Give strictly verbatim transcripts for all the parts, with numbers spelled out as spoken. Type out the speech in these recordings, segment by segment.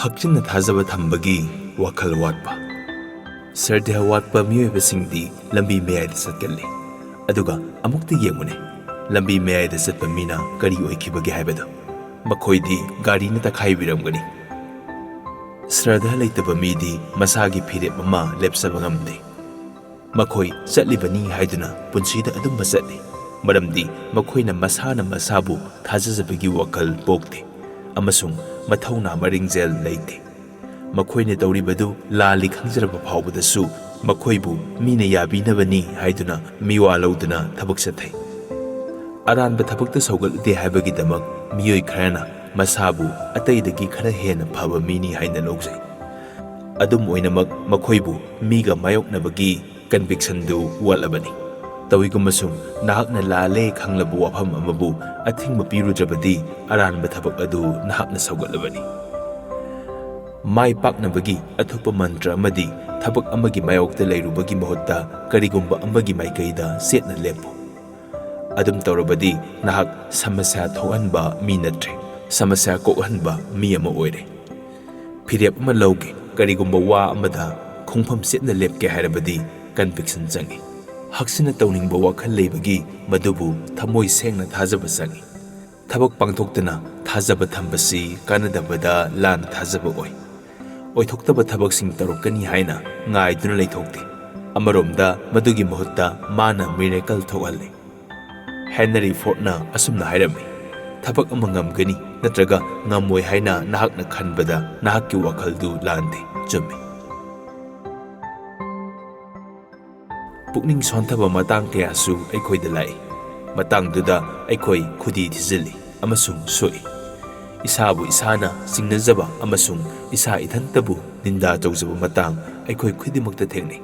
ꯍꯛꯆꯤꯟꯅ ꯊꯥꯖꯕ ꯊꯝꯕꯒꯤ ꯋꯥꯈꯜ ꯋꯥꯠꯄ꯫ ꯁ꯭ꯔꯗ꯭ꯙ ꯋꯥꯠꯄ ꯃꯤꯑꯣꯏꯕꯁꯤꯡꯗꯤ ꯂꯝꯕꯤ ꯃꯌꯥꯏꯗ ꯆꯠꯀꯜꯂꯤ꯫ ꯑꯗꯨꯒ ꯑꯃꯨꯛꯇ ꯌꯦꯡꯉꯨꯅꯦ, ꯂꯝꯕꯤ ꯃꯌꯥꯏꯗ ꯆꯠꯄ ꯃꯤꯅ ꯀꯔꯤ ꯑꯣꯏꯈꯤꯕꯒꯦ ꯍꯥꯏꯕꯗꯨ꯫ ꯃꯈꯣꯏꯗꯤ ꯒꯥꯔꯤꯅ ꯇꯛꯈꯥꯏꯕꯤꯔꯝꯒꯅꯤ꯫ ꯁ꯭ꯔꯗ꯭ꯙ ꯂꯩꯇꯕ ꯃꯤꯗꯤ ꯃꯁꯥꯒꯤ ꯐꯤꯔꯦꯞ ꯑꯃ ꯂꯦꯞꯆꯕ ꯉꯝꯗꯦ꯫ ꯃꯈꯣꯏ ꯆꯠꯂꯤꯕꯅꯤ ꯍꯥꯏꯗꯨꯅ ꯄꯨꯟꯁꯤꯗ ꯑꯗꯨꯝꯕ ꯆꯠꯂꯤ, ꯃꯔꯝꯗꯤ ꯃꯈꯣꯏꯅ ꯃꯁꯥꯅ ꯃꯁꯥꯕꯨ ꯊꯥꯖꯖꯕꯒꯤ ꯋꯥꯈꯜ ꯄꯣꯛꯇꯦ ꯑꯃꯁꯨꯡ ꯃꯊꯧꯅꯥ ꯃꯔꯤꯡꯖꯦꯜ ꯂꯩꯇꯦ꯫ ꯃꯈꯣꯏꯅ ꯇꯧꯔꯤꯕꯗꯨ ꯂꯥꯜꯂꯤ ꯈꯪꯖꯔꯕ ꯐꯥꯎꯕꯗꯁꯨ ꯃꯈꯣꯏꯕꯨ ꯃꯤꯅ ꯌꯥꯕꯤꯅꯕꯅꯤ ꯍꯥꯏꯗꯨꯅ ꯃꯤꯋꯥ ꯂꯧꯗꯨꯅ ꯊꯕꯛ ꯆꯠꯊꯩ꯫ ꯑꯔꯥꯟꯕ ꯊꯕꯛꯇ ꯁꯧꯒꯠꯂꯨꯗꯦ ꯍꯥꯏꯕꯒꯤꯗꯃꯛ ꯃꯤꯑꯣꯏ ꯈꯔꯅ ꯃꯁꯥꯕꯨ ꯑꯇꯩꯗꯒꯤ ꯈꯔ ꯍꯦꯟꯅ ꯐꯕ ꯃꯤꯅꯤ ꯍꯥꯏꯅ ꯂꯧꯖꯩ꯫ ꯑꯗꯨꯝ ꯑꯣꯏꯅꯃꯛ, ꯃꯈꯣꯏꯕꯨ ꯃꯤꯒ ꯃꯥꯌꯣꯛꯅꯕꯒꯤ ꯀꯟꯚꯤꯛꯁꯟꯗꯨ ꯋꯥꯠꯂꯕꯅꯤ꯫ ꯇꯧꯏꯒꯨꯝꯕꯁꯨꯡ, ꯅꯍꯥꯛꯅ ꯂꯥꯜꯂꯦ ꯈꯪꯂꯕ ꯋꯥꯐꯝ ꯑꯃꯕꯨ ꯑꯊꯤꯡꯕ ꯄꯤꯔꯨꯗ꯭ꯔꯕꯗꯤ, ꯑꯔꯥꯟꯕ ꯊꯕꯛ ꯑꯗꯨ ꯅꯍꯥꯛꯅ ꯁꯧꯒꯠꯂꯕꯅꯤ꯫ ꯃꯥꯏ ꯄꯥꯛꯅꯕꯒꯤ ꯑꯊꯨꯞꯄ ꯃꯟꯇ꯭ꯔ ꯑꯃꯗꯤ ꯊꯕꯛ ꯑꯃꯒꯤ ꯃꯥꯌꯣꯛꯇ ꯂꯩꯔꯨꯕꯒꯤ ꯃꯍꯨꯠꯇ ꯀꯔꯤꯒꯨꯝꯕ ꯑꯃꯒꯤ ꯃꯥꯏꯀꯩꯗ ꯆꯦꯠꯅ ꯂꯦꯞꯄꯨ꯫ ꯑꯗꯨꯝ ꯇꯧꯔꯕꯗꯤ, ꯅꯍꯥꯛ ꯁꯃꯁ꯭ꯌꯥ ꯊꯣꯛꯍꯟꯕ ꯃꯤ ꯅꯠꯇ꯭ꯔꯦ, ꯁꯃꯁ꯭ꯌꯥ ꯀꯣꯛꯍꯟꯕ ꯃꯤ ꯑꯃ ꯑꯣꯏꯔꯦ꯫ ꯐꯤꯔꯦꯞ ꯑꯃ ꯂꯧꯒꯦ, ꯀꯔꯤꯒꯨꯝꯕ ꯋꯥ ꯑꯃꯗ ꯈꯣꯡꯐꯝ ꯆꯦꯠꯅ ꯂꯦꯞꯀꯦ ꯍꯥꯏꯔꯕꯗꯤ, ꯀꯟꯚꯤꯛꯁꯟ ꯆꯪꯏ꯫ ꯍꯛꯆꯤꯟꯅ ꯇꯧꯅꯤꯡꯕ ꯋꯥꯈꯜ ꯂꯩꯕꯒꯤ ꯃꯗꯨꯕꯨ ꯊꯃꯣꯏ ꯁꯦꯡꯅ ꯊꯥꯖꯕ ꯆꯪꯏ꯫ ꯊꯕꯛ ꯄꯥꯡꯊꯣꯛꯇꯅ ꯊꯥꯖꯕ ꯊꯝꯕꯁꯤ ꯀꯥꯟꯅꯗꯕꯗ ꯂꯥꯟꯅ ꯊꯥꯖꯕ ꯑꯣꯏ꯫ ꯑꯣꯏꯊꯣꯛꯇꯕ ꯊꯕꯛꯁꯤꯡ ꯇꯧꯔꯛꯀꯅꯤ ꯍꯥꯏꯅ ꯉꯥꯏꯗꯨꯅ ꯂꯩꯊꯣꯛꯇꯦ꯫ ꯑꯃꯔꯣꯝꯗ, ꯃꯗꯨꯒꯤ ꯃꯍꯨꯠꯇ ꯃꯥꯅ ꯃꯤꯔꯦꯀꯜ ꯊꯣꯛꯍꯜꯂꯤ꯫ ꯍꯦꯅꯔꯤ ꯐꯣꯔꯗꯅ ꯑꯁꯨꯝꯅ ꯍꯥꯏꯔꯝꯃꯤ, "ꯊꯕꯛ ꯑꯃ ꯉꯝꯒꯅꯤ ꯅꯠꯇ꯭ꯔꯒ ꯉꯝꯃꯣꯏ ꯍꯥꯏꯅ ꯅꯍꯥꯛꯅ ꯈꯟꯕꯗ ꯅꯍꯥꯛꯀꯤ ꯋꯥꯈꯜꯗꯨ ꯂꯥꯟꯗꯦ, ꯆꯨꯝꯃꯤ꯫" ꯄꯨꯛꯅꯤꯡ ꯁꯣꯟꯊꯕ ꯃꯇꯥꯡ ꯀꯌꯥꯁꯨ ꯑꯩꯈꯣꯏꯗ ꯂꯥꯛꯏ꯫ ꯃꯇꯥꯡꯗꯨꯗ ꯑꯩꯈꯣꯏ ꯈꯨꯗꯤ ꯊꯤꯖꯤꯜꯂꯤ ꯑꯃꯁꯨꯡ ꯁꯣꯛꯏ꯫ ꯏꯁꯥꯕꯨ ꯏꯁꯥꯅ ꯆꯤꯡꯅꯖꯕ ꯑꯃꯁꯨꯡ ꯏꯁꯥ ꯏꯊꯟꯇꯕꯨ ꯅꯤꯟꯗꯥ ꯇꯧꯖꯕ ꯃꯇꯥꯡ ꯑꯩꯈꯣꯏ ꯈꯨꯗꯤꯡꯃꯛꯇ ꯊꯦꯡꯅꯩ꯫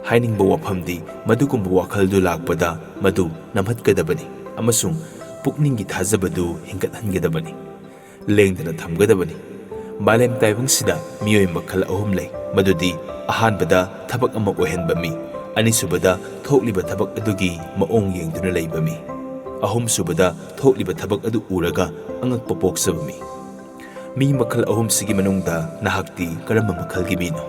ꯍꯥꯏꯅꯤꯡꯕ ꯋꯥꯐꯝꯗꯤ, ꯃꯗꯨꯒꯨꯝꯕ ꯋꯥꯈꯜꯗꯨ ꯂꯥꯛꯄꯗ ꯃꯗꯨ ꯅꯝꯍꯠꯀꯗꯕꯅꯤ ꯑꯃꯁꯨꯡ ꯄꯨꯛꯅꯤꯡꯒꯤ ꯊꯥꯖꯕꯗꯨ ꯍꯦꯟꯒꯠꯍꯟꯒꯗꯕꯅꯤ꯫ ꯂꯦꯡꯗꯅ ꯊꯝꯒꯗꯕꯅꯤ꯫ ꯃꯥꯂꯦꯝ ꯇꯥꯏꯕꯪꯁꯤꯗ ꯃꯤꯑꯣꯏ ꯃꯈꯜ ꯑꯍꯨꯝ ꯂꯩ, ꯃꯗꯨꯗꯤ ꯑꯍꯥꯟꯕꯗ ꯊꯕꯛ ꯑꯃ ꯑꯣꯏꯍꯟꯕ ꯃꯤ, ꯑꯅꯤꯁꯨꯕꯗ ꯊꯣꯛꯂꯤꯕ ꯊꯕꯛ ꯑꯗꯨꯒꯤ ꯃꯑꯣꯡ ꯌꯦꯡꯗꯨꯅ ꯂꯩꯕ ꯃꯤ, ꯑꯍꯨꯝꯁꯨꯕꯗ ꯊꯣꯛꯂꯤꯕ ꯊꯕꯛ ꯑꯗꯨ ꯎꯔꯒ ꯑꯉꯛꯄ ꯄꯣꯛꯆꯕ ꯃꯤ꯫ ꯃꯤ ꯃꯈꯜ ꯑꯍꯨꯝꯁꯤꯒꯤ ꯃꯅꯨꯡꯗ ꯅꯍꯥꯛꯇꯤ ꯀꯔꯝꯕ ꯃꯈꯜꯒꯤ ꯃꯤꯅꯣ?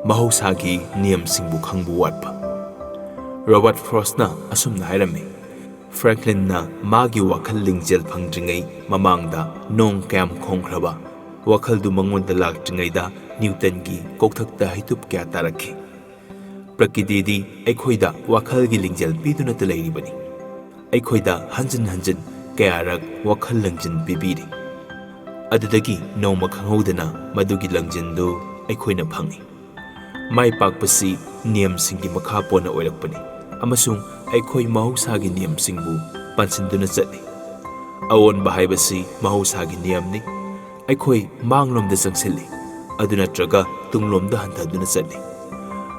ꯃꯍꯧꯁꯥꯒꯤ ꯅꯤꯌꯝꯁꯤꯡꯕꯨ ꯈꯪꯕ ꯋꯥꯠꯄ꯫ ꯔꯣꯕꯥꯔꯠ ꯐ꯭ꯔꯣꯁꯅ ꯑꯁꯨꯝꯅ ꯍꯥꯏꯔꯝꯃꯤ, ꯐ꯭ꯔꯦꯡꯀ꯭ꯂꯤꯟꯅ ꯃꯥꯒꯤ ꯋꯥꯈꯜ ꯂꯤꯡꯖꯦꯜ ꯐꯪꯗ꯭ꯔꯤꯉꯩ ꯃꯃꯥꯡꯗ ꯅꯣꯡ ꯀꯌꯥꯝ ꯈꯣꯡꯈ꯭ꯔꯕ, ꯋꯥꯈꯜꯗꯨ ꯃꯉꯣꯟꯗ ꯂꯥꯛꯇ꯭ꯔꯤꯉꯩꯗ ꯅ꯭ꯌꯨꯇꯟꯒꯤ ꯀꯣꯛꯊꯛꯇ ꯍꯩꯇꯨꯞ ꯀꯌꯥ ꯇꯥꯔꯛꯈꯤ꯫ ꯄ꯭ꯔꯀ꯭ꯔꯤꯇꯤꯗꯤ ꯑꯩꯈꯣꯏꯗ ꯋꯥꯈꯜꯒꯤ ꯂꯤꯡꯖꯦꯜ ꯄꯤꯗꯨꯅꯇ ꯂꯩꯔꯤꯕꯅꯤ꯫ ꯑꯩꯈꯣꯏꯗ ꯍꯟꯖꯤꯟ ꯍꯟꯖꯤꯟ ꯀꯌꯥꯔꯛ ꯋꯥꯈꯜ ꯂꯪꯖꯤꯟ ꯄꯤꯕꯤꯔꯤ꯫ ꯑꯗꯨꯗꯒꯤ ꯅꯣꯡꯃ ꯈꯪꯍꯧꯗꯅ ꯃꯗꯨꯒꯤ ꯂꯪꯖꯤꯟꯗꯨ ꯑꯩꯈꯣꯏꯅ ꯐꯪꯏ꯫ ꯃꯥꯏ ꯄꯥꯛꯄꯁꯤ ꯅꯤꯌꯝꯁꯤꯡꯒꯤ ꯃꯈꯥ ꯄꯣꯟꯅ ꯑꯣꯏꯔꯛꯄꯅꯤ, ꯑꯃꯁꯨꯡ ꯑꯩꯈꯣꯏ ꯃꯍꯧꯁꯥꯒꯤ ꯅꯤꯌꯝꯁꯤꯡꯕꯨ ꯄꯥꯟꯁꯤꯟꯗꯨꯅ ꯆꯠꯂꯤ꯫ ꯑꯑꯣꯟꯕ ꯍꯥꯏꯕꯁꯤ ꯃꯍꯧꯁꯥꯒꯤ ꯅꯤꯌꯝꯅꯤ꯫ ꯑꯩꯈꯣꯏ ꯃꯥꯡꯂꯣꯝꯗ ꯆꯪꯁꯤꯜꯂꯤ, ꯑꯗꯨ ꯅꯠꯇ꯭ꯔꯒ ꯇꯨꯡꯂꯣꯝꯗ ꯍꯟꯊꯗꯨꯅ ꯆꯠꯂꯤ꯫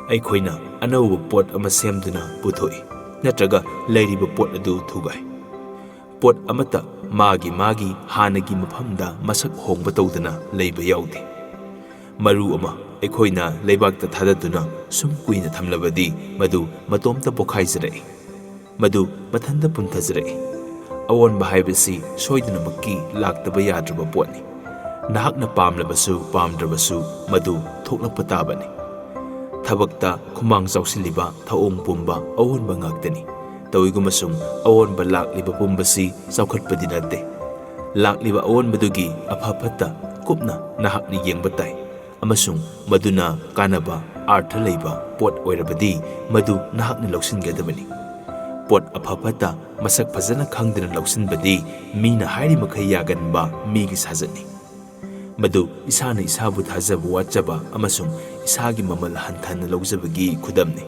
ꯑꯩꯈꯣꯏꯅ ꯑꯅꯧꯕ ꯄꯣꯠ ꯑꯃ ꯁꯦꯝꯗꯨꯅ ꯄꯨꯊꯣꯛꯏ, ꯅꯠꯇ꯭ꯔꯒ ꯂꯩꯔꯤꯕ ꯄꯣꯠ ꯑꯗꯨ ꯊꯨꯒꯥꯏ꯫ ꯄꯣꯠ ꯑꯃꯠꯇ ꯃꯥꯒꯤ ꯃꯥꯒꯤ ꯍꯥꯟꯅꯒꯤ ꯃꯐꯝꯗ ꯃꯁꯛ ꯍꯣꯡꯕ ꯇꯧꯗꯅ ꯂꯩꯕ ꯌꯥꯎꯗꯦ꯫ ꯃꯔꯨ ꯑꯃ ꯑꯩꯈꯣꯏꯅ ꯂꯩꯕꯥꯛꯇ ꯊꯥꯗꯗꯨꯅ ꯁꯨꯝ ꯀꯨꯏꯅ ꯊꯝꯂꯕꯗꯤ ꯃꯗꯨ ꯃꯇꯣꯝꯇ ꯄꯣꯈꯥꯏꯖꯔꯛꯏ꯫ ꯃꯗꯨ ꯃꯊꯟꯇ ꯄꯨꯝꯊꯖꯔꯛꯏ꯫ ꯑꯑꯣꯟꯕ ꯍꯥꯏꯕꯁꯤ ꯁꯣꯏꯗꯅꯃꯛꯀꯤ ꯂꯥꯛꯇꯕ ꯌꯥꯗ꯭ꯔꯕ ꯄꯣꯠꯅꯤ꯫ ꯅꯍꯥꯛꯅ ꯄꯥꯝꯂꯕꯁꯨ ꯄꯥꯝꯗ꯭ꯔꯕꯁꯨ ꯃꯗꯨ ꯊꯣꯛꯂꯛꯄ ꯇꯥꯕꯅꯤ꯫ ꯊꯕꯛꯇ ꯈꯨꯃꯥꯡ ꯆꯥꯎꯁꯤꯜꯂꯤꯕ ꯊꯧꯑꯣꯡ ꯄꯨꯝꯕ ꯑꯑꯣꯟꯕ ꯉꯥꯛꯇꯅꯤ꯫ ꯇꯧꯏꯒꯨꯝꯕꯁꯨꯡ ꯑꯑꯣꯟꯕ ꯂꯥꯛꯂꯤꯕ ꯄꯨꯝꯕꯁꯤ ꯆꯥꯎꯈꯠꯄꯗꯤ ꯅꯠꯇꯦ꯫ ꯂꯥꯛꯂꯤꯕ ꯑꯑꯣꯟꯕꯗꯨꯒꯤ ꯑꯐ ꯐꯠꯇ ꯀꯨꯞꯅ ꯅꯍꯥꯛꯅ ꯌꯦꯡꯕ ꯇꯥꯏ, ꯑꯃꯁꯨꯡ ꯃꯗꯨꯅ ꯀꯥꯟꯅꯕ, ꯑꯥꯔꯊ ꯂꯩꯕ ꯄꯣꯠ ꯑꯣꯏꯔꯕꯗꯤ ꯃꯗꯨ ꯅꯍꯥꯛꯅ ꯂꯧꯁꯤꯟꯒꯗꯕꯅꯤ꯫ ꯄꯣꯠ ꯑꯐ ꯐꯠꯇ ꯃꯁꯛ ꯐꯖꯅ ꯈꯪꯗꯅ ꯂꯧꯁꯤꯟꯕꯗꯤ ꯃꯤꯅ ꯍꯥꯏꯔꯤꯃꯈꯩ ꯌꯥꯒꯟꯕ ꯃꯤꯒꯤ ꯁꯥꯖꯠꯅꯤ꯫ ꯃꯗꯨ ꯏꯁꯥꯅ ꯏꯁꯥꯕꯨ ꯊꯥꯖꯕ ꯋꯥꯠꯆꯕ ꯑꯃꯁꯨꯡ ꯏꯁꯥꯒꯤ ꯃꯃꯜ ꯍꯟꯊꯅ ꯂꯧꯖꯕꯒꯤ ꯈꯨꯗꯝꯅꯤ꯫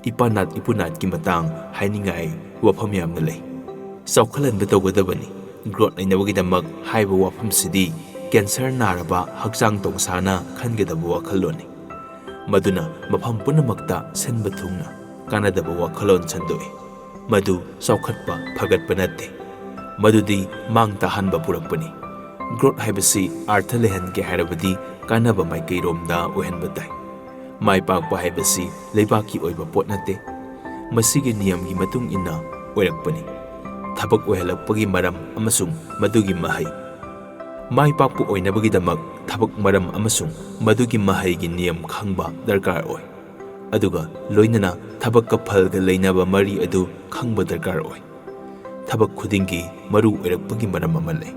ꯏꯄꯥꯅꯥꯠ ꯏꯄꯨꯅꯥꯠꯀꯤ ꯃꯇꯥꯡ ꯍꯥꯏꯅꯤꯡꯉꯥꯏ ꯋꯥꯐꯝ ꯌꯥꯝꯅ ꯂꯩ꯫ ꯆꯥꯎꯈꯠꯍꯟꯕ ꯇꯧꯒꯗꯕꯅꯤ꯫ ꯒ꯭ꯔꯣꯠ ꯂꯩꯅꯕꯒꯤꯗꯃꯛ ꯍꯥꯏꯕ ꯋꯥꯐꯝꯁꯤꯗꯤ ꯀꯦꯟꯁꯔ ꯅꯥꯔꯕ ꯍꯛꯆꯥꯡ ꯇꯣꯡꯁꯥꯅ ꯈꯟꯒꯗꯕ ꯋꯥꯈꯜꯂꯣꯟꯅꯤ꯫ ꯃꯗꯨꯅ ꯃꯐꯝ ꯄꯨꯝꯅꯃꯛꯇ ꯁꯤꯟꯕ ꯊꯨꯡꯅ ꯀꯥꯟꯅꯗꯕ ꯋꯥꯈꯜꯂꯣꯟ ꯁꯟꯗꯣꯛꯏ꯫ ꯃꯗꯨ ꯆꯥꯎꯈꯠꯄ ꯐꯒꯠꯄ ꯅꯠꯇꯦ꯫ ꯃꯗꯨꯗꯤ ꯃꯥꯡ ꯇꯥꯍꯟꯕ ꯄꯨꯔꯛꯄꯅꯤ꯫ Growth ꯍꯥꯏꯕꯁꯤ ꯑꯥꯔꯊ ꯂꯩꯍꯟꯒꯦ ꯍꯥꯏꯔꯕꯗꯤ ꯀꯥꯟꯅꯕ ꯃꯥꯏꯀꯩꯔꯣꯝꯗ ꯑꯣꯏꯍꯟꯕ ꯇꯥꯏ꯫ ꯃꯥꯏ ꯄꯥꯛꯄ ꯍꯥꯏꯕꯁꯤ ꯂꯩꯕꯥꯛꯀꯤ ꯑꯣꯏꯕ ꯄꯣꯠ ꯅꯠꯇꯦ꯫ ꯃꯁꯤꯒꯤ ꯅꯤꯌꯝꯒꯤ ꯃꯇꯨꯡ ꯏꯟꯅ ꯑꯣꯏꯔꯛꯄꯅꯤ꯫ ꯊꯕꯛ ꯑꯣꯏꯍꯜꯂꯛꯄꯒꯤ ꯃꯔꯝ ꯑꯃꯁꯨꯡ ꯃꯗꯨꯒꯤ ꯃꯍꯩ꯫ ꯃꯥꯏ ꯄꯥꯛꯄ ꯑꯣꯏꯅꯕꯒꯤꯗꯃꯛ ꯊꯕꯛ ꯃꯔꯝ ꯑꯃꯁꯨꯡ ꯃꯗꯨꯒꯤ ꯃꯍꯩꯒꯤ ꯅꯤꯌꯝ ꯈꯪꯕ ꯗꯔꯀꯥꯔ ꯑꯣꯏ꯫ ꯑꯗꯨꯒ ꯂꯣꯏꯅꯅ ꯊꯕꯛꯀ ꯐꯜꯒ ꯂꯩꯅꯕ ꯃꯔꯤ ꯑꯗꯨ ꯈꯪꯕ ꯗꯔꯀꯥꯔ ꯑꯣꯏ꯫ ꯊꯕꯛ ꯈꯨꯗꯤꯡꯒꯤ ꯃꯔꯨ ꯑꯣꯏꯔꯛꯄꯒꯤ ꯃꯔꯝ ꯑꯃ ꯂꯩ꯫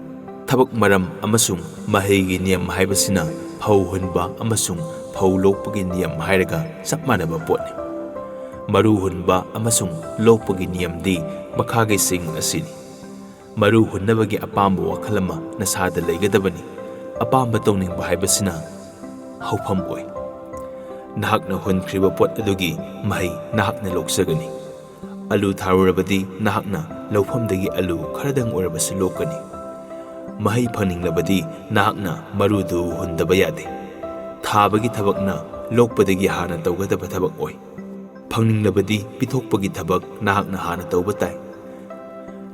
ꯊꯕꯛ ꯃꯔꯝ ꯑꯃꯁꯨꯡ ꯃꯍꯩꯒꯤ ꯅꯤꯌꯝ ꯍꯥꯏꯕꯁꯤꯅ ꯐꯧ ꯍꯨꯟꯕ ꯑꯃꯁꯨꯡ ꯐꯧ ꯂꯣꯛꯄꯒꯤ ꯅꯤꯌꯝ ꯍꯥꯏꯔꯒ ꯆꯞ ꯃꯥꯟꯅꯕ ꯄꯣꯠꯅꯤ꯫ ꯃꯔꯨ ꯍꯨꯟꯕ ꯑꯃꯁꯨꯡ ꯂꯣꯛꯄꯒꯤ ꯅꯤꯌꯝꯗꯤ ꯃꯈꯥꯒꯤꯁꯤꯡ ꯑꯁꯤꯅꯤ꯫ ꯃꯔꯨ ꯍꯨꯟꯅꯕꯒꯤ ꯑꯄꯥꯝꯕ ꯋꯥꯈꯜ ꯑꯃ ꯅꯁꯥꯗ ꯂꯩꯒꯗꯕꯅꯤ꯫ ꯑꯄꯥꯝꯕ ꯇꯧꯅꯤꯡꯕ ꯍꯥꯏꯕꯁꯤꯅ ꯍꯧꯐꯝ ꯑꯣꯏ꯫ ꯅꯍꯥꯛꯅ ꯍꯨꯟꯈ꯭ꯔꯤꯕ ꯄꯣꯠ ꯑꯗꯨꯒꯤ ꯃꯍꯩ ꯅꯍꯥꯛꯅ ꯂꯣꯛꯆꯒꯅꯤ꯫ ꯑꯂꯨ ꯊꯥꯔꯨꯔꯕꯗꯤ ꯅꯍꯥꯛꯅ ꯂꯧꯐꯝꯗꯒꯤ ꯑꯂꯨ ꯈꯔꯗꯪ ꯑꯣꯏꯔꯕꯁꯨ ꯂꯣꯛꯀꯅꯤ꯫ ꯃꯍꯩ ꯐꯪꯅꯤꯡꯂꯕꯗꯤ ꯅꯍꯥꯛꯅ ꯃꯔꯨꯗꯨ ꯍꯨꯟꯗꯕ ꯌꯥꯗꯦ꯫ ꯊꯥꯕꯒꯤ ꯊꯕꯛꯅ ꯂꯣꯛꯄꯗꯒꯤ ꯍꯥꯟꯅ ꯇꯧꯒꯗꯕ ꯊꯕꯛ ꯑꯣꯏ꯫ ꯐꯪꯅꯤꯡꯂꯕꯗꯤ ꯄꯤꯊꯣꯛꯄꯒꯤ ꯊꯕꯛ ꯅꯍꯥꯛꯅ ꯍꯥꯟꯅ ꯇꯧꯕ ꯇꯥꯏ꯫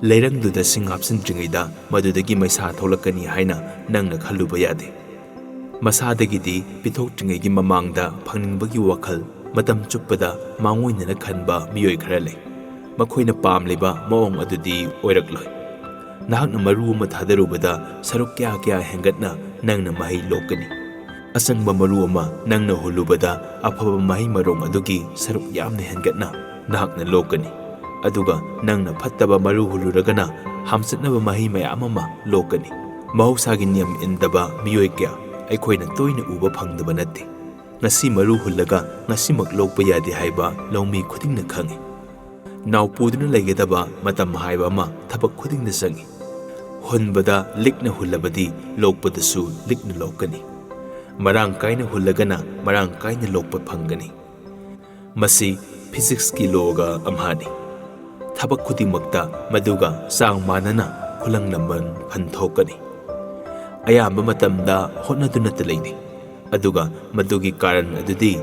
ꯂꯩꯔꯪꯗꯨꯗ ꯁꯤꯡ ꯍꯥꯞꯆꯤꯟꯗ꯭ꯔꯤꯉꯩꯗ ꯃꯗꯨꯗꯒꯤ ꯃꯩꯁꯥ ꯊꯣꯛꯂꯛꯀꯅꯤ ꯍꯥꯏꯅ ꯅꯪꯅ ꯈꯜꯂꯨꯕ ꯌꯥꯗꯦ꯫ ꯃꯁꯥꯗꯒꯤꯗꯤ ꯄꯤꯊꯣꯛꯇ꯭ꯔꯤꯉꯩꯒꯤ ꯃꯃꯥꯡꯗ ꯐꯪꯅꯤꯡꯕꯒꯤ ꯋꯥꯈꯜ ꯃꯇꯝ ꯆꯨꯞꯄꯗ ꯃꯥꯡꯑꯣꯏꯅꯅ ꯈꯟꯕ ꯃꯤꯑꯣꯏ ꯈꯔ ꯂꯩ꯫ ꯃꯈꯣꯏꯅ ꯄꯥꯝꯂꯤꯕ ꯃꯑꯣꯡ ꯑꯗꯨꯗꯤ ꯑꯣꯏꯔꯛꯂꯣꯏ꯫ ꯅꯍꯥꯛꯅ ꯃꯔꯨ ꯑꯃ ꯊꯥꯗꯔꯨꯕꯗ ꯁꯔꯨꯛ ꯀꯌꯥ ꯀꯌꯥ ꯍꯦꯟꯒꯠꯅ ꯅꯪꯅ ꯃꯍꯩ ꯂꯣꯛꯀꯅꯤ꯫ ꯑꯆꯪꯕ ꯃꯔꯨ ꯑꯃ ꯅꯪꯅ ꯍꯨꯜꯂꯨꯕꯗ ꯑꯐꯕ ꯃꯍꯩ ꯃꯔꯣꯡ ꯑꯗꯨꯒꯤ ꯁꯔꯨꯛ ꯌꯥꯝꯅ ꯍꯦꯟꯒꯠꯅ ꯅꯍꯥꯛꯅ ꯂꯣꯛꯀꯅꯤ꯫ ꯑꯗꯨꯒ ꯅꯪꯅ ꯐꯠꯇꯕ ꯃꯔꯨ ꯍꯨꯜꯂꯨꯔꯒꯅ ꯍꯥꯝꯆꯠꯅꯕ ꯃꯍꯩ ꯃꯌꯥꯝ ꯑꯃ ꯂꯣꯛꯀꯅꯤ꯫ ꯃꯍꯧꯁꯥꯒꯤ ꯅꯤꯌꯝ ꯏꯟꯗꯕ ꯃꯤꯑꯣꯏ ꯀꯌꯥ ꯑꯩꯈꯣꯏꯅ ꯇꯣꯏꯅ ꯎꯕ ꯐꯪꯗꯕ ꯅꯠꯇꯦ꯫ ꯉꯁꯤ ꯃꯔꯨ ꯍꯨꯜꯂꯒ ꯉꯁꯤꯃꯛ ꯂꯣꯛꯄ ꯌꯥꯗꯦ ꯍꯥꯏꯕ ꯂꯧꯃꯤ ꯈꯨꯗꯤꯡꯅ ꯈꯪꯏ꯫ ꯅꯥꯎ ꯄꯨꯗꯨꯅ ꯂꯩꯒꯗꯕ ꯃꯇꯝ ꯍꯥꯏꯕ ꯑꯃ ꯊꯕꯛ ꯈꯨꯗꯤꯡꯗ ꯆꯪꯏ꯫ ꯍꯨꯟꯕꯗ ꯂꯤꯛꯅ ꯍꯨꯜꯂꯕꯗꯤ ꯂꯣꯛꯄꯗꯁꯨ ꯂꯤꯛꯅ ꯂꯣꯛꯀꯅꯤ꯫ ꯃꯔꯥꯡ ꯀꯥꯏꯅ ꯍꯨꯜꯂꯒꯅ ꯃꯔꯥꯡ ꯀꯥꯏꯅ ꯂꯣꯛꯄ ꯐꯪꯒꯅꯤ꯫ ꯃꯁꯤ ꯐꯤꯖꯤꯛꯁꯀꯤ ꯂꯣꯒ ꯑꯃꯍꯥꯅꯤ꯫ ꯊꯕꯛ ꯈꯨꯗꯤꯡꯃꯛꯇ ꯃꯗꯨꯒ ꯆꯥꯡ ꯃꯥꯟꯅꯅ ꯈꯨꯂꯪ ꯂꯃꯟ ꯐꯟ ꯊꯣꯛꯀꯅꯤ꯫ ꯑꯌꯥꯝꯕ ꯃꯇꯝꯗ ꯍꯣꯠꯅꯗꯨꯅꯇ ꯂꯩꯅꯩ꯫ ꯑꯗꯨꯒ ꯃꯗꯨꯒꯤ ꯀꯥꯔꯟ ꯑꯗꯨꯗꯤ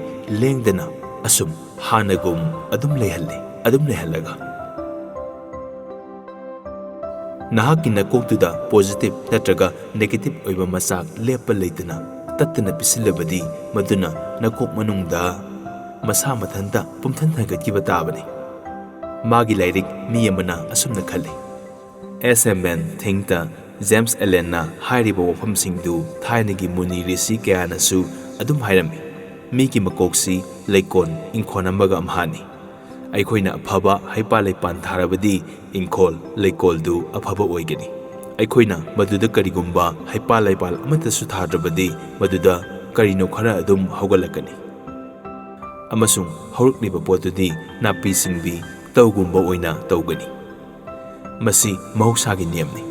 ꯂꯦꯡꯗꯅ ꯑꯁꯨꯝ ꯍꯥꯟꯅꯒꯨꯝ ꯑꯗꯨꯝ ꯂꯩꯍꯜꯂꯤ, ꯑꯗꯨꯝ ꯂꯩꯍꯜꯂꯒ꯫ ꯅꯍꯥꯛꯀꯤ ꯅꯀꯣꯛꯇꯨꯗ positive ꯅꯠꯇ꯭ꯔꯒ negative ꯑꯣꯏꯕ ꯃꯆꯥꯛ ꯂꯦꯞꯄ ꯂꯩꯇꯅ ꯇꯠꯇꯅ ꯄꯤꯁꯤꯜꯂꯕꯗꯤ, ꯃꯗꯨꯅ ꯅꯀꯣꯛ ꯃꯅꯨꯡꯗ ꯃꯁꯥ ꯃꯊꯟꯇ ꯄꯨꯝꯊꯟ ꯊꯟꯒꯠꯈꯤꯕ ꯇꯥꯕꯅꯤ꯫ ꯃꯥꯒꯤ ꯂꯥꯏꯔꯤꯛ ꯃꯤ ꯑꯃꯅ ꯑꯁꯨꯝꯅ ꯈꯜꯂꯤ꯫ ꯑꯦꯁ ꯑꯦꯝ ꯑꯦꯟ ꯊꯤꯡꯇ ꯖꯦꯝꯁ ꯑꯦꯂꯦꯟꯅ ꯍꯥꯏꯔꯤꯕ ꯋꯥꯐꯝꯁꯤꯡꯗꯨ ꯊꯥꯏꯅꯒꯤ ꯃꯨꯅꯤ ꯔꯤꯁꯤ ꯀꯌꯥꯅꯁꯨ ꯑꯗꯨꯝ ꯍꯥꯏꯔꯝꯃꯤ, "ꯃꯤꯒꯤ ꯃꯀꯣꯛꯁꯤ ꯂꯩꯀꯣꯜ ꯏꯪꯈꯣꯜ ꯑꯃꯒ ꯑꯃꯍꯥꯅꯤ"꯫ ꯑꯩꯈꯣꯏꯅ ꯑꯐꯕ ꯍꯩꯄꯥꯜ ꯂꯩꯄꯥꯜ ꯊꯥꯔꯕꯗꯤ ꯏꯪꯈꯣꯜ ꯂꯩꯀꯣꯜꯗꯨ ꯑꯐꯕ ꯑꯣꯏꯒꯅꯤ꯫ ꯑꯩꯈꯣꯏꯅ ꯃꯗꯨꯗ ꯀꯔꯤꯒꯨꯝꯕ ꯍꯩꯄꯥꯜ ꯂꯩꯄꯥꯜ ꯑꯃꯠꯇꯁꯨ ꯊꯥꯗ꯭ꯔꯕꯗꯤ ꯃꯗꯨꯗ ꯀꯔꯤꯅꯣ ꯈꯔ ꯑꯗꯨꯝ ꯍꯧꯒꯠꯂꯛꯀꯅꯤ꯫ ꯑꯃꯁꯨꯡ ꯍꯧꯔꯛꯂꯤꯕ ꯄꯣꯠꯇꯨꯗꯤ ꯅꯥꯄꯤ ꯁꯤꯡꯕꯤ ꯇꯧꯒꯨꯝꯕ ꯑꯣꯏꯅ ꯇꯧꯒꯅꯤ꯫ ꯃꯁꯤ ꯃꯍꯧꯁꯥꯒꯤ ꯅꯤꯌꯝꯅꯤ꯫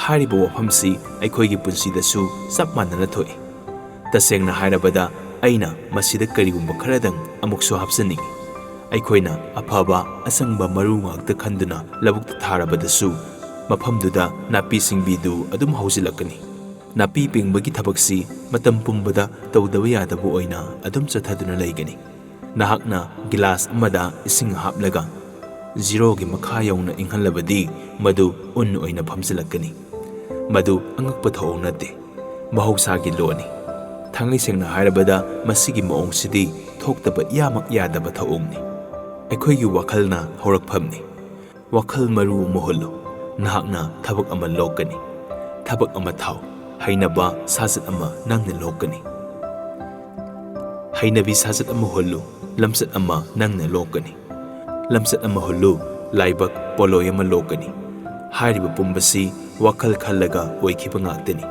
ꯍꯥꯏꯔꯤꯕ ꯋꯥꯐꯝꯁꯤ ꯑꯩꯈꯣꯏꯒꯤ ꯄꯨꯟꯁꯤꯗꯁꯨ ꯆꯞ ꯃꯥꯟꯅꯅ ꯊꯣꯛꯏ꯫ ꯇꯁꯦꯡꯅ ꯍꯥꯏꯔꯕꯗ, ꯑꯩꯅ ꯃꯁꯤꯗ ꯀꯔꯤꯒꯨꯝꯕ ꯈꯔꯗꯪ ꯑꯃꯨꯛꯁꯨ ꯍꯥꯞꯆꯅꯤꯡꯏ꯫ ꯑꯩꯈꯣꯏꯅ ꯑꯐꯕ, ꯑꯆꯪꯕ ꯃꯔꯨ ꯉꯥꯛꯇ ꯈꯟꯗꯨꯅ ꯂꯧꯕꯨꯛꯇ ꯊꯥꯔꯕꯗꯁꯨ, ꯃꯐꯝꯗꯨꯗ ꯅꯥꯄꯤ ꯁꯤꯡꯕꯤꯗꯨ ꯑꯗꯨꯝ ꯍꯧꯖꯤꯜꯂꯛꯀꯅꯤ꯫ ꯅꯥꯄꯤ ꯄꯦꯡꯕꯒꯤ ꯊꯕꯛꯁꯤ ꯃꯇꯝ ꯄꯨꯝꯕꯗ ꯇꯧꯗꯕ ꯌꯥꯗꯕ ꯑꯣꯏꯅ ꯑꯗꯨꯝ ꯆꯠꯊꯗꯨꯅ ꯂꯩꯒꯅꯤ꯫ ꯅꯍꯥꯛꯅ ꯒꯤꯂꯥꯁ ꯑꯃꯗ ꯏꯁꯤꯡ ꯍꯥꯞꯂꯒ ꯖꯤꯔꯣꯒꯤ ꯃꯈꯥ ꯌꯧꯅ ꯏꯪꯍꯜꯂꯕꯗꯤ, ꯃꯗꯨ ꯎꯟ ꯑꯣꯏꯅ ꯐꯝꯖꯤꯜꯂꯛꯀꯅꯤ꯫ ꯃꯗꯨ ꯑꯉꯛꯄ ꯊꯧꯑꯣꯡ ꯅꯠꯇꯦ, ꯃꯍꯧꯁꯥꯒꯤ ꯂꯣꯅꯤ꯫ ꯊꯥꯡꯒꯩ ꯁꯦꯡꯅ ꯍꯥꯏꯔꯕꯗ, ꯃꯁꯤꯒꯤ ꯃꯑꯣꯡꯁꯤꯗꯤ ꯊꯣꯛꯇꯕ ꯏꯌꯥꯃꯛ ꯌꯥꯗꯕ ꯊꯧꯑꯣꯡꯅꯤ꯫ ꯑꯩꯈꯣꯏꯒꯤ ꯋꯥꯈꯜꯅ ꯍꯧꯔꯛꯐꯝꯅꯤ꯫ ꯋꯥꯈꯜ ꯃꯔꯨ ꯑꯃ ꯍꯨꯜꯂꯨ꯫ ꯅꯍꯥꯛꯅ ꯊꯕꯛ ꯑꯃ ꯂꯣꯛꯀꯅꯤ꯫ ꯊꯕꯛ ꯑꯃ ꯊꯥꯎ꯫ ꯍꯩꯅꯕ ꯁꯥꯖꯠ ꯑꯃ ꯅꯪꯅ ꯂꯣꯛꯀꯅꯤ꯫ ꯍꯩꯅꯕꯤ ꯁꯥꯖꯠ ꯑꯃ ꯍꯨꯜꯂꯨ꯫ ꯂꯝꯆꯠ ꯑꯃ ꯅꯪꯅ ꯂꯣꯛꯀꯅꯤ꯫ ꯂꯝꯆꯠ ꯑꯃ ꯍꯨꯜꯂꯨ꯫ ꯂꯥꯏꯕꯛ ꯄꯣꯠꯂꯣꯏ ꯑꯃ ꯂꯣꯛꯀꯅꯤ꯫ ꯍꯥꯏꯔꯤꯕ ꯄꯨꯝꯕꯁꯤ ꯋꯥꯈꯜ ꯈꯜꯂꯒ ꯑꯣꯏꯈꯤꯕ ꯉꯥꯛꯇꯅꯤ꯫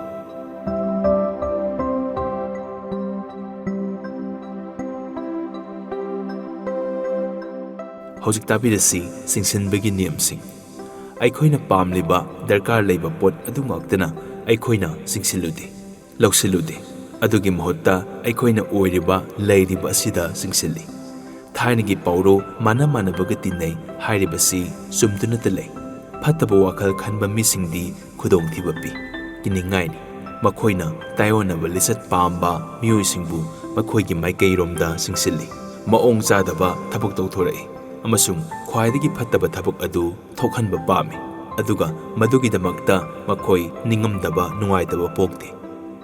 ꯍꯧꯖꯤꯛ ꯇꯥꯕꯤꯔꯁꯤ ꯆꯤꯡꯁꯤꯟꯕꯒꯤ ꯅꯤꯌꯝꯁꯤꯡ꯫ ꯑꯩꯈꯣꯏꯅ ꯄꯥꯝꯂꯤꯕ, ꯗꯔꯀꯥꯔ ꯂꯩꯕ ꯄꯣꯠ ꯑꯗꯨ ꯉꯥꯛꯇꯅ ꯑꯩꯈꯣꯏꯅ ꯆꯤꯡꯁꯤꯜꯂꯨꯗꯦ, ꯂꯧꯁꯤꯜꯂꯨꯗꯦ꯫ ꯑꯗꯨꯒꯤ ꯃꯍꯨꯠꯇ ꯑꯩꯈꯣꯏꯅ ꯑꯣꯏꯔꯤꯕ, ꯂꯩꯔꯤꯕ ꯑꯁꯤꯗ ꯆꯤꯡꯁꯤꯜꯂꯤ꯫ ꯊꯥꯏꯅꯒꯤ ꯄꯥꯎꯔꯧ "ꯃꯥꯟꯅ ꯃꯥꯟꯅꯕꯒ ꯇꯤꯟꯅꯩ" ꯍꯥꯏꯔꯤꯕꯁꯤ ꯆꯨꯝꯗꯨꯅꯇ ꯂꯩ꯫ ꯐꯠꯇꯕ ꯋꯥꯈꯜ ꯈꯟꯕ ꯃꯤꯁꯤꯡꯗꯤ ꯈꯨꯗꯣꯡꯊꯤꯕ ꯄꯤ꯫ ꯀꯤꯅꯤꯡꯉꯥꯏꯅꯤ꯫ ꯃꯈꯣꯏꯅ ꯇꯥꯏꯑꯣꯟꯅꯕ ꯂꯤꯆꯠ ꯄꯥꯝꯕ ꯃꯤꯑꯣꯏꯁꯤꯡꯕꯨ ꯃꯈꯣꯏꯒꯤ ꯃꯥꯏꯀꯩꯔꯣꯝꯗ ꯆꯤꯡꯁꯤꯜꯂꯤ꯫ ꯃꯑꯣꯡ ꯆꯥꯗꯕ ꯊꯕꯛ ꯇꯧꯊꯣꯔꯛꯏ ꯑꯃꯁꯨꯡ ꯈ꯭ꯋꯥꯏꯗꯒꯤ ꯐꯠꯇꯕ ꯊꯕꯛ ꯑꯗꯨ ꯊꯣꯛꯍꯟꯕ ꯄꯥꯝꯃꯤ꯫ ꯑꯗꯨꯒ ꯃꯗꯨꯒꯤꯗꯃꯛꯇ ꯃꯈꯣꯏ ꯅꯤꯡꯉꯝꯗꯕ, ꯅꯨꯡꯉꯥꯏꯇꯕ ꯄꯣꯛꯇꯦ꯫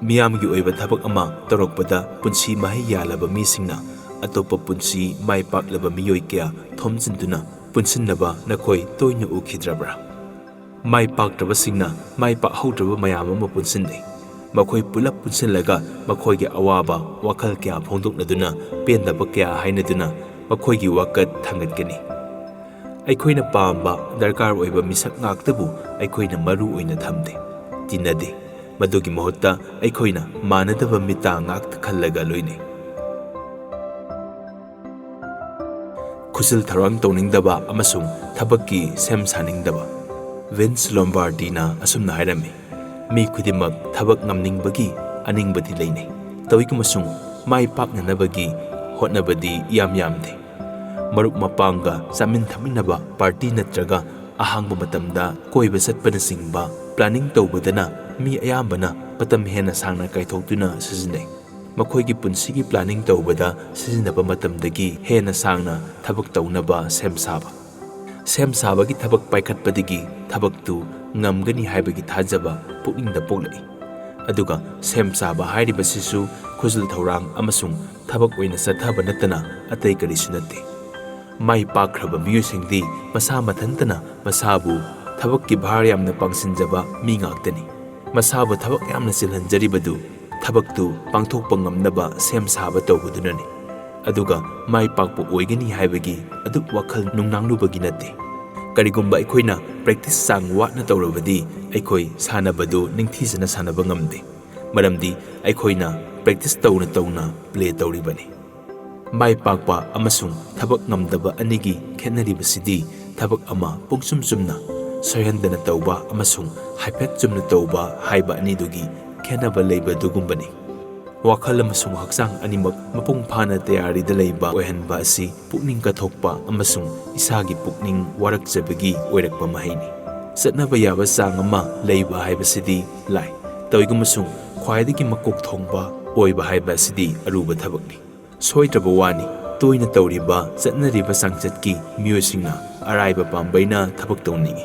ꯃꯤꯌꯥꯝꯒꯤ ꯑꯣꯏꯕ ꯊꯕꯛ ꯑꯃ ꯇꯧꯔꯛꯄꯗ ꯄꯨꯟꯁꯤ ꯃꯍꯩ ꯌꯥꯜꯂꯕ ꯃꯤꯁꯤꯡꯅ ꯑꯇꯣꯞꯄ ꯄꯨꯟꯁꯤ ꯃꯥꯏ ꯄꯥꯛꯂꯕ ꯃꯤꯑꯣꯏ ꯀꯌꯥ ꯊꯣꯝꯖꯤꯟꯗꯨꯅ ꯄꯨꯟꯁꯤꯟꯅꯕ ꯅꯈꯣꯏ ꯇꯣꯏꯅ ꯎꯈꯤꯗ꯭ꯔꯕ꯭ꯔꯥ? ꯃꯥꯏ ꯄꯥꯛꯇ꯭ꯔꯕꯁꯤꯡꯅ ꯃꯥꯏ ꯄꯥꯛꯍꯧꯗ꯭ꯔꯕ ꯃꯌꯥꯝ ꯑꯃ ꯄꯨꯟꯁꯤꯟꯅꯩ꯫ ꯃꯈꯣꯏ ꯄꯨꯂꯞ ꯄꯨꯟꯁꯤꯜꯂꯒ ꯃꯈꯣꯏꯒꯤ ꯑꯋꯥꯕ ꯋꯥꯈꯜ ꯀꯌꯥ ꯐꯣꯡꯗꯣꯛꯅꯗꯨꯅ, ꯄꯦꯟꯗꯕ ꯀꯌꯥ ꯍꯥꯏꯅꯗꯨꯅ ꯃꯈꯣꯏꯒꯤ ꯋꯥꯀꯠ ꯊꯥꯡꯒꯠꯀꯅꯤ꯫ ꯑꯩꯈꯣꯏꯅ ꯄꯥꯝꯕ, ꯗꯔꯀꯥꯔ ꯑꯣꯏꯕ ꯃꯤꯁꯛ ꯉꯥꯛꯇꯕꯨ ꯑꯩꯈꯣꯏꯅ ꯃꯔꯨ ꯑꯣꯏꯅ ꯊꯝꯗꯦ, ꯇꯤꯟꯅꯗꯦ꯫ ꯃꯗꯨꯒꯤ ꯃꯍꯨꯠꯇ ꯑꯩꯈꯣꯏꯅ ꯃꯥꯟꯅꯗꯕ ꯃꯤꯠꯇ ꯉꯥꯛꯇ ꯈꯜꯂꯒ ꯂꯣꯏꯅꯩ꯫ ꯈꯨꯖꯤꯜ ꯊꯧꯔꯥꯡ ꯇꯧꯅꯤꯡꯗꯕ ꯑꯃꯁꯨꯡ ꯊꯕꯛꯀꯤ ꯁꯦꯝ ꯁꯥꯅꯤꯡꯗꯕ꯫ ꯚꯤꯟꯁ ꯂꯣꯝꯕꯥꯔꯗꯤꯅ ꯑꯁꯨꯝꯅ ꯍꯥꯏꯔꯝꯃꯤ, "ꯃꯤ ꯈꯨꯗꯤꯡꯃꯛ ꯊꯕꯛ ꯉꯝꯅꯤꯡꯕꯒꯤ ꯑꯅꯤꯡꯕꯗꯤ ꯂꯩꯅꯩ, ꯇꯧꯏꯒꯨꯝꯕꯁꯨꯡ ꯃꯥꯏ ꯄꯥꯛꯅꯅꯕꯒꯤ ꯍꯣꯠꯅꯕꯗꯤ ꯌꯥꯝ ꯌꯥꯝꯗꯦ꯫ ꯃꯔꯨꯞ ꯃꯄꯥꯡꯒ ꯆꯥꯃꯤꯟ ꯊꯛꯃꯤꯟꯅꯕ, ꯄꯥꯔꯇꯤ ꯅꯠꯇ꯭ꯔꯒ ꯑꯍꯥꯡꯕ ꯃꯇꯝꯗ ꯀꯣꯏꯕ ꯆꯠꯄꯅꯆꯤꯡꯕ ꯄ꯭ꯂꯥꯅꯤꯡ ꯇꯧꯕꯗꯅ ꯃꯤ ꯑꯌꯥꯝꯕꯅ ꯃꯇꯝ ꯍꯦꯟꯅ ꯁꯥꯡꯅ ꯀꯥꯏꯊꯣꯛꯇꯨꯅ ꯁꯤꯖꯤꯟꯅꯩ꯫ ꯃꯈꯣꯏꯒꯤ ꯄꯨꯟꯁꯤꯒꯤ ꯄ꯭ꯂꯥꯅꯤꯡ ꯇꯧꯕꯗ ꯁꯤꯖꯤꯟꯅꯕ ꯃꯇꯝꯗꯒꯤ ꯍꯦꯟꯅ ꯁꯥꯡꯅ ꯊꯕꯛ ꯇꯧꯅꯕ ꯁꯦꯝ ꯁꯥꯕ꯫ ꯁꯦꯝ ꯁꯥꯕꯒꯤ ꯊꯕꯛ ꯄꯥꯏꯈꯠꯄꯗꯒꯤ ꯊꯕꯛꯇꯨ ꯉꯝꯒꯅꯤ ꯍꯥꯏꯕꯒꯤ ꯊꯥꯖꯕ ꯄꯨꯛꯅꯤꯡꯗ ꯄꯣꯛꯂꯛꯏ꯫ ꯑꯗꯨꯒ ꯁꯦꯝ ꯁꯥꯕ ꯍꯥꯏꯔꯤꯕꯁꯤꯁꯨ ꯈꯨꯖꯤꯜ ꯊꯧꯔꯥꯡ ꯑꯃꯁꯨꯡ ꯊꯕꯛ ꯑꯣꯏꯅ ꯆꯠꯊꯕ ꯅꯠꯇꯅ ꯑꯇꯩ ꯀꯔꯤꯁꯨ ꯅꯠꯇꯦ꯫ ꯃꯥꯏ ꯄꯥꯛꯈ꯭ꯔꯕ ꯃꯤꯑꯣꯏꯁꯤꯡꯗꯤ ꯃꯁꯥ ꯃꯊꯟꯇꯅ ꯃꯁꯥꯕꯨ ꯊꯕꯛꯀꯤ ꯚꯥꯔ ꯌꯥꯝꯅ ꯄꯥꯡꯁꯤꯟꯖꯕ ꯃꯤ ꯉꯥꯛꯇꯅꯤ꯫ ꯃꯁꯥꯕꯨ ꯊꯕꯛ ꯌꯥꯝꯅ ꯆꯤꯜꯍꯟꯖꯔꯤꯕꯗꯨ ꯊꯕꯛꯇꯨ ꯄꯥꯡꯊꯣꯛꯄ ꯉꯝꯅꯕ ꯁꯦꯝ ꯁꯥꯕ ꯇꯧꯕꯗꯨꯅꯅꯤ꯫ ꯑꯗꯨꯒ ꯃꯥꯏ ꯄꯥꯛꯄ ꯑꯣꯏꯒꯅꯤ ꯍꯥꯏꯕꯒꯤ ꯑꯗꯨꯛ ꯋꯥꯈꯜ ꯅꯨꯡꯅꯥꯡꯂꯨꯕꯒꯤ ꯅꯠꯇꯦ꯫ ꯀꯔꯤꯒꯨꯝꯕ ꯑꯩꯈꯣꯏꯅ ꯄ꯭ꯔꯦꯛꯇꯤꯁ ꯆꯥꯡ ꯋꯥꯠꯅ ꯇꯧꯔꯕꯗꯤ ꯑꯩꯈꯣꯏ ꯁꯥꯟꯅꯕꯗꯨ ꯅꯤꯡꯊꯤꯖꯅ ꯁꯥꯟꯅꯕ ꯉꯝꯗꯦ꯫ ꯃꯔꯝꯗꯤ ꯑꯩꯈꯣꯏꯅ ꯄ꯭ꯔꯦꯛꯇꯤꯁ ꯇꯧꯅ ꯇꯧꯅ ꯄ꯭ꯂꯦ ꯇꯧꯔꯤꯕꯅꯤ꯫ ꯃꯥꯏ ꯄꯥꯛꯄ ꯑꯃꯁꯨꯡ ꯊꯕꯛ ꯉꯝꯗꯕ ꯑꯅꯤꯒꯤ ꯈꯦꯠꯅꯔꯤꯕꯁꯤꯗꯤ ꯊꯕꯛ ꯑꯃ ꯄꯨꯡꯆꯨꯝ ꯆꯨꯝꯅ ꯁꯣꯏꯍꯟꯗꯅ ꯇꯧꯕ ꯑꯃꯁꯨꯡ ꯍꯥꯏꯐꯦꯠ ꯆꯨꯝꯅ ꯇꯧꯕ ꯍꯥꯏꯕ ꯑꯅꯤꯗꯨꯒꯤ ꯈꯦꯠꯅꯕ ꯂꯩꯕꯗꯨꯒꯨꯝꯕꯅꯤ꯫ ꯋꯥꯈꯜ ꯑꯃꯁꯨꯡ ꯍꯛꯆꯥꯡ ꯑꯅꯤꯃꯛ ꯃꯄꯨꯡ ꯐꯥꯅ ꯇꯌꯥꯔꯤꯗ ꯂꯩꯕ ꯑꯣꯏꯍꯟꯕ ꯑꯁꯤ ꯄꯨꯛꯅꯤꯡ ꯀꯠꯊꯣꯛꯄ ꯑꯃꯁꯨꯡ ꯏꯁꯥꯒꯤ ꯄꯨꯛꯅꯤꯡ ꯋꯥꯔꯛꯆꯕꯒꯤ ꯑꯣꯏꯔꯛꯄ ꯃꯍꯩꯅꯤ꯫ ꯆꯠꯅꯕ ꯌꯥꯕ ꯆꯥꯡ ꯑꯃ ꯂꯩꯕ ꯍꯥꯏꯕꯁꯤꯗꯤ ꯂꯥꯏ, ꯇꯧꯏꯒꯨꯝꯕꯁꯨꯡ ꯈ꯭ꯋꯥꯏꯗꯒꯤ ꯃꯀꯣꯛ ꯊꯣꯡꯕ ꯑꯣꯏꯕ ꯍꯥꯏꯕ ꯑꯁꯤꯗꯤ ꯑꯔꯨꯕ ꯊꯕꯛꯅꯤ꯫ ꯁꯣꯏꯗ꯭ꯔꯕ ꯋꯥꯅꯤ, ꯇꯣꯏꯅ ꯇꯧꯔꯤꯕ ꯆꯠꯅꯔꯤꯕ ꯆꯥꯡꯆꯠꯀꯤ ꯃꯤꯑꯣꯏꯁꯤꯡꯅ ꯑꯔꯥꯏꯕ ꯄꯥꯝꯕꯩꯅ ꯊꯕꯛ ꯇꯧꯅꯤꯡꯏ꯫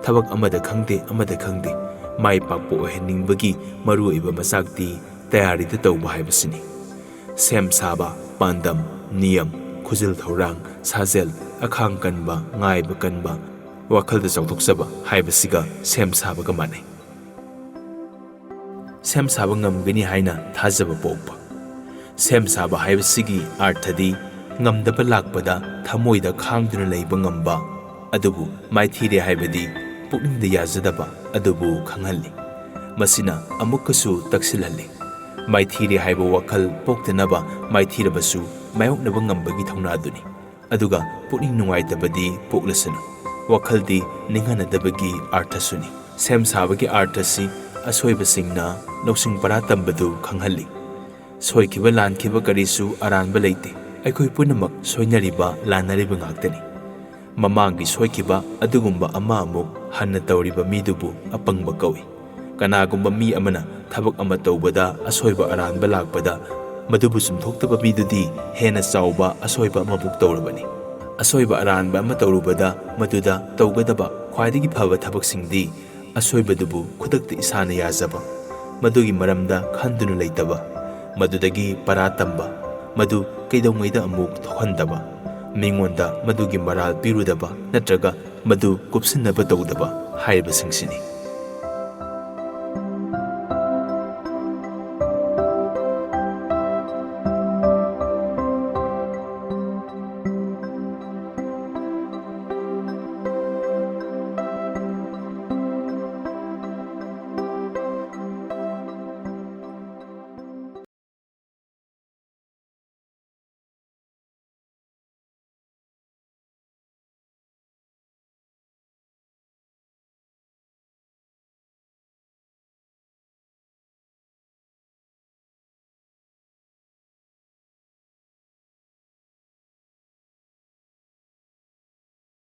ꯊꯕꯛ ꯑꯃꯗ ꯈꯪꯗꯦ, ꯑꯃꯗ ꯈꯪꯗꯦ, ꯃꯥꯏ ꯄꯥꯛꯄ ꯑꯣꯏꯍꯟꯅꯤꯡꯕꯒꯤ ꯃꯔꯨꯑꯣꯏꯕ ꯃꯆꯥꯛꯇꯤ ꯇꯌꯥꯔꯤꯗ ꯇꯧꯕ ꯍꯥꯏꯕꯁꯤꯅꯤ꯫ ꯁꯦꯝ ꯁꯥꯕ, ꯄꯥꯟꯗꯝ, ꯅꯤꯌꯝ, ꯈꯨꯖꯤꯜ ꯊꯧꯔꯥꯡ, ꯁꯥꯖꯦꯜ, ꯑꯈꯥꯡ ꯀꯟꯕ, ꯉꯥꯏꯕ ꯀꯟꯕ, ꯋꯥꯈꯜꯗ ꯆꯥꯎꯊꯣꯛꯆꯕ ꯍꯥꯏꯕꯁꯤꯒ ꯁꯦꯝ ꯁꯥꯕꯒ ꯃꯥꯟꯅꯩ꯫ ꯁꯦꯝ ꯁꯥꯕ ꯉꯝꯒꯅꯤ ꯍꯥꯏꯅ ꯊꯥꯖꯕ ꯄꯣꯛꯄ꯫ ꯁꯦꯝ ꯁꯥꯕ ꯍꯥꯏꯕꯁꯤꯒꯤ ꯑꯥꯔꯊꯗꯤ ꯉꯝꯗꯕ ꯂꯥꯛꯄꯗ ꯊꯃꯣꯏꯗ ꯈꯥꯡꯗꯨꯅ ꯂꯩꯕ ꯉꯝꯕ, ꯑꯗꯨꯕꯨ ꯃꯥꯏꯊꯤꯔꯦ ꯍꯥꯏꯕꯗꯤ ꯄꯨꯛꯅꯤꯡꯗ ꯌꯥꯖꯗꯕ ꯑꯗꯨꯕꯨ ꯈꯪꯍꯜꯂꯤ꯫ ꯃꯁꯤꯅ ꯑꯃꯨꯛꯀꯁꯨ ꯇꯛꯁꯤꯜꯍꯜꯂꯤ꯫ ꯃꯥꯏꯊꯤꯔꯦ ꯍꯥꯏꯕ ꯋꯥꯈꯜ ꯄꯣꯛꯇꯅꯕ ꯃꯥꯏꯊꯤꯔꯕꯁꯨ ꯃꯥꯌꯣꯛꯅꯕ ꯉꯝꯕꯒꯤ ꯊꯧꯅꯥꯗꯨꯅꯤ꯫ ꯑꯗꯨꯒ ꯄꯨꯛꯅꯤꯡ ꯅꯨꯡꯉꯥꯏꯇꯕꯗꯤ ꯄꯣꯛꯂꯁꯅꯨ꯫ ꯋꯥꯈꯜꯗꯤ ꯅꯤꯡꯍꯟꯅꯗꯕꯒꯤ ꯑꯥꯔꯊꯁꯨꯅꯤ꯫ ꯁꯦꯝ ꯁꯥꯕꯒꯤ ꯑꯥꯔꯊꯁꯤ ꯑꯁꯣꯏꯕꯁꯤꯡꯅ ꯂꯧꯁꯤꯡ ꯄꯔꯥ ꯇꯝꯕꯗꯨ ꯈꯪꯍꯜꯂꯤ꯫ ꯁꯣꯏꯈꯤꯕ ꯂꯥꯟꯈꯤꯕ ꯀꯔꯤꯁꯨ ꯑꯔꯥꯟꯕ ꯂꯩꯇꯦ꯫ ꯑꯩꯈꯣꯏ ꯄꯨꯝꯅꯃꯛ ꯁꯣꯏꯅꯔꯤꯕ ꯂꯥꯟꯅꯔꯤꯕ ꯉꯥꯛꯇꯅꯤ꯫ ꯃꯃꯥꯡꯒꯤ ꯁꯣꯏꯈꯤꯕ ꯑꯗꯨꯒꯨꯝꯕ ꯑꯃ ꯑꯃꯨꯛ ꯍꯟꯅ ꯇꯧꯔꯤꯕ ꯃꯤꯗꯨꯕꯨ ꯑꯄꯪꯕ ꯀꯧꯏ꯫ ꯀꯅꯥꯒꯨꯝꯕ ꯃꯤ ꯑꯃꯅ ꯊꯕꯛ ꯑꯃ ꯇꯧꯕꯗ ꯑꯁꯣꯏꯕ ꯑꯔꯥꯟꯕ ꯂꯥꯛꯄꯗ ꯃꯗꯨꯕꯨ ꯆꯨꯝꯊꯣꯛꯇꯕ ꯃꯤꯗꯨꯗꯤ ꯍꯦꯟꯅ ꯆꯥꯎꯕ ꯑꯁꯣꯏꯕ ꯑꯃꯕꯨ ꯇꯧꯔꯕꯅꯤ꯫ ꯑꯁꯣꯏꯕ ꯑꯔꯥꯟꯕ ꯑꯃ ꯇꯧꯔꯨꯕꯗ ꯃꯗꯨꯗ ꯇꯧꯒꯗꯕ ꯈ꯭ꯋꯥꯏꯗꯒꯤ ꯐꯕ ꯊꯕꯛꯁꯤꯡꯗꯤ ꯑꯁꯣꯏꯕꯗꯨꯕꯨ ꯈꯨꯗꯛꯇ ꯏꯁꯥꯅ ꯌꯥꯖꯕ, ꯃꯗꯨꯒꯤ ꯃꯔꯝꯗ ꯈꯟꯗꯨꯅ ꯂꯩꯇꯕ, ꯃꯗꯨꯗꯒꯤ ꯄꯔꯥ ꯇꯝꯕ, ꯃꯗꯨ ꯀꯩꯗꯧꯉꯩꯗ ꯑꯃꯨꯛ ꯊꯣꯛꯍꯟꯗꯕ, ꯃꯤꯉꯣꯟꯗ ꯃꯗꯨꯒꯤ ꯃꯔꯥꯜ ꯄꯤꯔꯨꯗꯕ ꯅꯠꯇ꯭ꯔꯒ ꯃꯗꯨ ꯀꯨꯞꯁꯤꯟꯅꯕ ꯇꯧꯗꯕ ꯍꯥꯏꯔꯤꯕꯁꯤꯡꯁꯤꯅꯤ꯫